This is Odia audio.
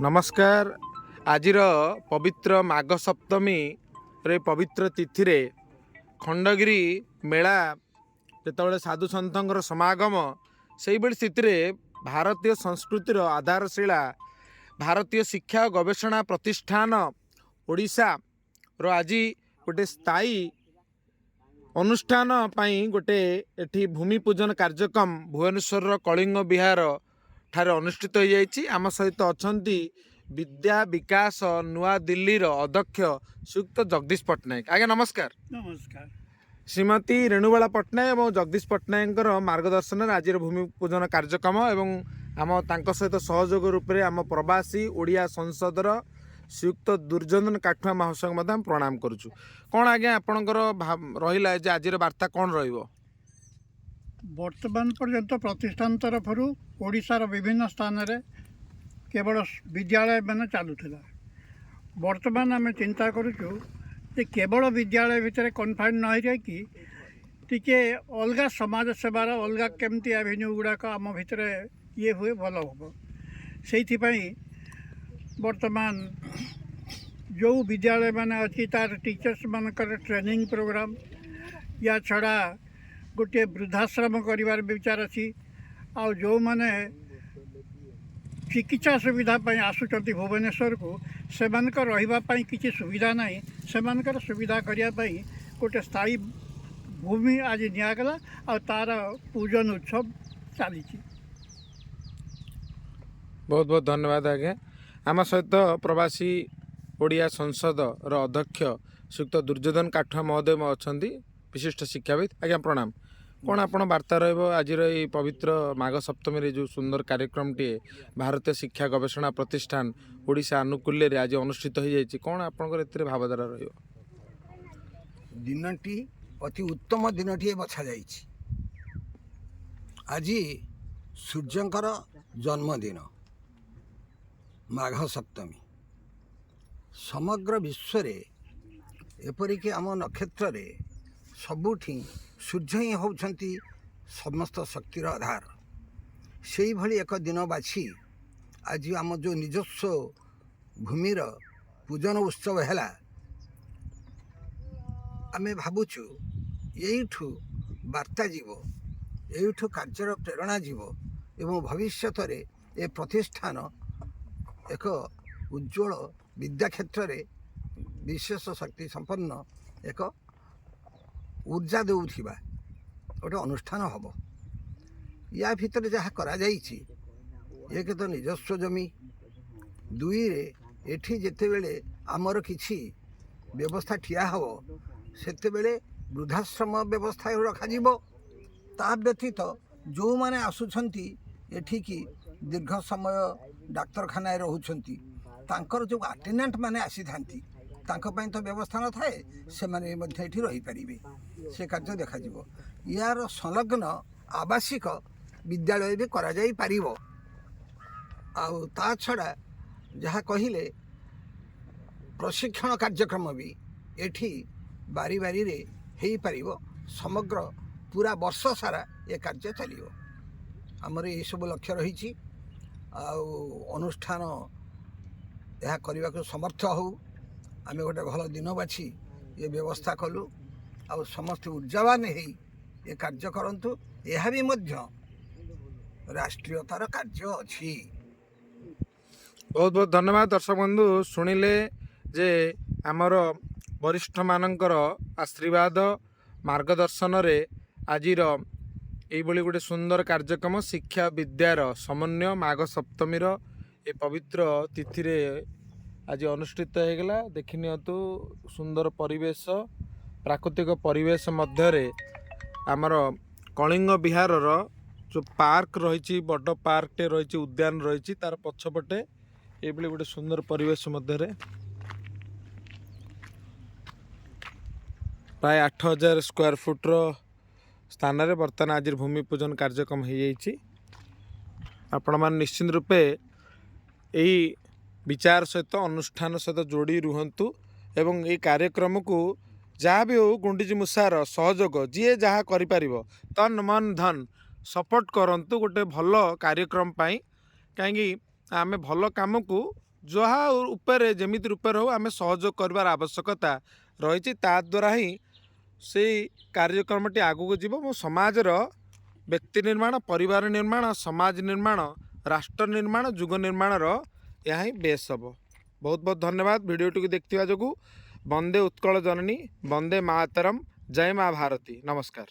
ନମସ୍କାର। ଆଜିର ପବିତ୍ର ମାଘ ସପ୍ତମୀରେ ପବିତ୍ର ତିଥିରେ ଖଣ୍ଡଗିରି ମେଳା ଯେତେବେଳେ ସାଧୁ ସନ୍ଥଙ୍କର ସମାଗମ, ସେଇଭଳି ସ୍ଥିତିରେ ଭାରତୀୟ ସଂସ୍କୃତିର ଆଧାରଶିଳା ଭାରତୀୟ ଶିକ୍ଷା ଓ ଗବେଷଣା ପ୍ରତିଷ୍ଠାନ ଓଡ଼ିଶାର ଆଜି ଗୋଟେ ସ୍ଥାୟୀ ଅନୁଷ୍ଠାନ ପାଇଁ ଗୋଟେ ଏଠି ଭୂମି ପୂଜନ କାର୍ଯ୍ୟକ୍ରମ ଭୁବନେଶ୍ୱରର କଳିଙ୍ଗ ବିହାର ଠାରେ ଅନୁଷ୍ଠିତ ହୋଇଯାଇଛି। ଆମ ସହିତ ଅଛନ୍ତି ବିଦ୍ୟା ବିକାଶ ନୂଆଦିଲ୍ଲୀର ଅଧ୍ୟକ୍ଷ ଶ୍ରୀଯୁକ୍ତ ଜଗଦୀଶ ପଟ୍ଟନାୟକ। ଆଜ୍ଞା, ନମସ୍କାର। ନମସ୍କାର। ଶ୍ରୀମତୀ ରେଣୁବାଳା ପଟ୍ଟନାୟକ ଏବଂ ଜଗଦୀଶ ପଟ୍ଟନାୟକଙ୍କର ମାର୍ଗଦର୍ଶନରେ ଆଜିର ଭୂମି ପୂଜନ କାର୍ଯ୍ୟକ୍ରମ ଏବଂ ଆମ ତାଙ୍କ ସହିତ ସହଯୋଗ ରୂପରେ ଆମ ପ୍ରବାସୀ ଓଡ଼ିଆ ସଂସଦର ଶ୍ରୀଯୁକ୍ତ ଦୁର୍ଯ୍ୟୋଧନ କାଠୁଆ ମହାଶୟଙ୍କୁ ମଧ୍ୟ ଆମେ ପ୍ରଣାମ କରୁଛୁ। କ'ଣ ଆଜ୍ଞା ଆପଣଙ୍କର ରହିଲା ଯେ ଆଜିର ବାର୍ତ୍ତା କ'ଣ ରହିବ? ବର୍ତ୍ତମାନ ପର୍ଯ୍ୟନ୍ତ ପ୍ରତିଷ୍ଠାନ ତରଫରୁ ଓଡ଼ିଶାର ବିଭିନ୍ନ ସ୍ଥାନରେ କେବଳ ବିଦ୍ୟାଳୟ ମାନେ ଚାଲୁଥିଲା। ବର୍ତ୍ତମାନ ଆମେ ଚିନ୍ତା କରୁଛୁ ଯେ କେବଳ ବିଦ୍ୟାଳୟ ଭିତରେ କନଫାଇନ୍ ନ ହେଇଯାଇକି ଟିକେ ଅଲଗା ସମାଜ ସେବାର ଅଲଗା କେମିତି ଆଭିନ୍ୟୁ ଗୁଡ଼ାକ ଆମ ଭିତରେ ଇଏ ହୁଏ, ଭଲ ହେବ। ସେଇଥିପାଇଁ ବର୍ତ୍ତମାନ ଯେଉଁ ବିଦ୍ୟାଳୟ ମାନେ ଅଛି, ତାର ଟିଚର୍ସ ମାନଙ୍କର ଟ୍ରେନିଂ ପ୍ରୋଗ୍ରାମ୍, ୟା ଛଡ଼ା ଗୋଟିଏ ବୃଦ୍ଧାଶ୍ରମ କରିବାର ବିଚାର ଅଛି। ଆଉ ଯେଉଁମାନେ ଚିକିତ୍ସା ସୁବିଧା ପାଇଁ ଆସୁଛନ୍ତି ଭୁବନେଶ୍ୱରକୁ, ସେମାନଙ୍କ ରହିବା ପାଇଁ କିଛି ସୁବିଧା ନାହିଁ। ସେମାନଙ୍କର ସୁବିଧା କରିବା ପାଇଁ ଗୋଟେ ସ୍ଥାୟୀ ଭୂମି ଆଜି ନିଆଗଲା ଆଉ ତା'ର ପୂଜନ ଉତ୍ସବ ଚାଲିଛି। ବହୁତ ବହୁତ ଧନ୍ୟବାଦ ଆଜ୍ଞା। ଆମ ସହିତ ପ୍ରବାସୀ ଓଡ଼ିଆ ସଂସଦର ଅଧ୍ୟକ୍ଷ ଶ୍ରୀଯୁକ୍ତ ଦୁର୍ଯ୍ୟୋଧନ କାଠୁଆ ମହୋଦୟ ଅଛନ୍ତି, ବିଶିଷ୍ଟ ଶିକ୍ଷାବିତ୍। ଆଜ୍ଞା, ପ୍ରଣାମ। କ'ଣ ଆପଣ ବାର୍ତ୍ତା ରହିବ ଆଜିର ଏଇ ପବିତ୍ର ମାଘ ସପ୍ତମୀରେ ଯେଉଁ ସୁନ୍ଦର କାର୍ଯ୍ୟକ୍ରମଟିଏ ଭାରତୀୟ ଶିକ୍ଷା ଗବେଷଣା ପ୍ରତିଷ୍ଠାନ ଓଡ଼ିଶା ଆନୁକୂଲ୍ୟରେ ଆଜି ଅନୁଷ୍ଠିତ ହୋଇଯାଇଛି, କ'ଣ ଆପଣଙ୍କର ଏଥିରେ ଭାବଧାରା ରହିବ? ଦିନଟି ଅତି ଉତ୍ତମ ଦିନଟିଏ ବଛାଯାଇଛି। ଆଜି ସୂର୍ଯ୍ୟଙ୍କର ଜନ୍ମଦିନ, ମାଘ ସପ୍ତମୀ। ସମଗ୍ର ବିଶ୍ୱରେ, ଏପରିକି ଆମ ନକ୍ଷତ୍ରରେ, ସବୁଠି ସୂର୍ଯ୍ୟ ହିଁ ହେଉଛନ୍ତି ସମସ୍ତ ଶକ୍ତିର ଆଧାର। ସେଇଭଳି ଏକ ଦିନ ବାଛି ଆଜି ଆମ ଯେଉଁ ନିଜସ୍ୱ ଭୂମିର ପୂଜନ ଉତ୍ସବ ହେଲା, ଆମେ ଭାବୁଛୁ ଏଇଠୁ ବାର୍ତ୍ତା ଯିବ, ଏଇଠୁ କାର୍ଯ୍ୟର ପ୍ରେରଣା ଯିବ ଏବଂ ଭବିଷ୍ୟତରେ ଏ ପ୍ରତିଷ୍ଠାନ ଏକ ଉଜ୍ଜଳ ବିଦ୍ୟା କ୍ଷେତ୍ରରେ ବିଶେଷ ଶକ୍ତି ସମ୍ପନ୍ନ ଏକ ଉର୍ଜା ଦେଉଥିବା ଗୋଟେ ଅନୁଷ୍ଠାନ ହେବ। ୟା ଭିତରେ ଯାହା କରାଯାଇଛି, ଏକ ତ ନିଜସ୍ୱ ଜମି, ଦୁଇରେ ଏଠି ଯେତେବେଳେ ଆମର କିଛି ବ୍ୟବସ୍ଥା ଠିଆ ହେବ, ସେତେବେଳେ ବୃଦ୍ଧାଶ୍ରମ ବ୍ୟବସ୍ଥା ରଖାଯିବ। ତା ବ୍ୟତୀତ ଯେଉଁମାନେ ଆସୁଛନ୍ତି ଏଠିକି, ଦୀର୍ଘ ସମୟ ଡାକ୍ତରଖାନାରେ ରହୁଛନ୍ତି, ତାଙ୍କର ଯେଉଁ ଆଟେଣ୍ଡାଣ୍ଟ ମାନେ ଆସିଥାନ୍ତି, ତାଙ୍କ ପାଇଁ ତ ବ୍ୟବସ୍ଥା ନଥାଏ, ସେମାନେ ବି ମଧ୍ୟ ଏଠି ରହିପାରିବେ। ସେ କାର୍ଯ୍ୟ ଦେଖାଯିବ। ୟାର ସଂଲଗ୍ନ ଆବାସିକ ବିଦ୍ୟାଳୟ ବି କରାଯାଇପାରିବ। ଆଉ ତା ଛଡ଼ା ଯାହା କହିଲେ, ପ୍ରଶିକ୍ଷଣ କାର୍ଯ୍ୟକ୍ରମ ବି ଏଠି ବାରି ବାରିରେ ହେଇପାରିବ। ସମଗ୍ର ପୁରା ବର୍ଷ ସାରା ଏ କାର୍ଯ୍ୟ ଚାଲିବ। ଆମର ଏଇସବୁ ଲକ୍ଷ୍ୟ ରହିଛି। ଆଉ ଅନୁଷ୍ଠାନ ଏହା କରିବାକୁ ସମର୍ଥ ହେଉ। ଆମେ ଗୋଟେ ଭଲ ଦିନ ବାଛି ଏ ବ୍ୟବସ୍ଥା କଲୁ। ଆଉ ସମସ୍ତେ ଉର୍ଜାବାନ ହେଇ ଏ କାର୍ଯ୍ୟ କରନ୍ତୁ। ଏହା ବି ମଧ୍ୟ ରାଷ୍ଟ୍ରୀୟତାର କାର୍ଯ୍ୟ ଅଛି। ବହୁତ ବହୁତ ଧନ୍ୟବାଦ। ଦର୍ଶକ ବନ୍ଧୁ, ଶୁଣିଲେ ଯେ ଆମର ବରିଷ୍ଠମାନଙ୍କର ଆଶୀର୍ବାଦ ମାର୍ଗଦର୍ଶନରେ ଆଜିର ଏଇଭଳି ଗୋଟେ ସୁନ୍ଦର କାର୍ଯ୍ୟକ୍ରମ ଶିକ୍ଷା ବିଦ୍ୟାର ସମନ୍ୱୟ ମାଘ ସପ୍ତମୀର ଏ ପବିତ୍ର ତିଥିରେ ଆଜି ଅନୁଷ୍ଠିତ ହେଇଗଲା। ଦେଖିନିଅନ୍ତୁ, ସୁନ୍ଦର ପରିବେଶ, ପ୍ରାକୃତିକ ପରିବେଶ ମଧ୍ୟରେ ଆମର କଳିଙ୍ଗ ବିହାରର ଯେଉଁ ପାର୍କ ରହିଛି, ବଡ଼ ପାର୍କଟେ ରହିଛି, ଉଦ୍ୟାନ ରହିଛି, ତାର ପଛପଟେ ଏଇଭଳି ଗୋଟେ ସୁନ୍ଦର ପରିବେଶ ମଧ୍ୟରେ ପ୍ରାୟ 8000 ସ୍କୋୟାର ଫୁଟର ସ୍ଥାନରେ ବର୍ତ୍ତମାନ ଆଜିର ଭୂମି ପୂଜନ କାର୍ଯ୍ୟକ୍ରମ ହେଇଯାଇଛି। ଆପଣମାନେ ନିଶ୍ଚିତ ରୂପେ ଏଇ ବିଚାର ସହିତ, ଅନୁଷ୍ଠାନ ସହିତ ଯୋଡ଼ି ରୁହନ୍ତୁ ଏବଂ ଏଇ କାର୍ଯ୍ୟକ୍ରମକୁ ଯାହା ବି ହେଉ ଗୁଣ୍ଡିଚି ମୂଷାର ସହଯୋଗ, ଯିଏ ଯାହା କରିପାରିବ, ତନ ମନ ଧନ ସପୋର୍ଟ କରନ୍ତୁ ଗୋଟେ ଭଲ କାର୍ଯ୍ୟକ୍ରମ ପାଇଁ। କାହିଁକି ଆମେ ଭଲ କାମକୁ ଯାହା ଉପରେ ଯେମିତି ରୂପରେ ହେଉ ଆମେ ସହଯୋଗ କରିବାର ଆବଶ୍ୟକତା ରହିଛି। ତା ଦ୍ୱାରା ହିଁ ସେଇ କାର୍ଯ୍ୟକ୍ରମଟି ଆଗକୁ ଯିବ। ମୋ ସମାଜର ବ୍ୟକ୍ତି ନିର୍ମାଣ, ପରିବାର ନିର୍ମାଣ, ସମାଜ ନିର୍ମାଣ, ରାଷ୍ଟ୍ର ନିର୍ମାଣ, ଯୁଗ ନିର୍ମାଣର ଏହା ହିଁ ବେସ୍ ହେବ। ବହୁତ ବହୁତ ଧନ୍ୟବାଦ ଭିଡ଼ିଓଟିକୁ ଦେଖିଥିବା ଯୋଗୁଁ। ବନ୍ଦେ ଉତ୍କଳ ଜନନୀ, ବନ୍ଦେ ମାତରମ୍, ଜୟ ମା ଭାରତୀ। ନମସ୍କାର।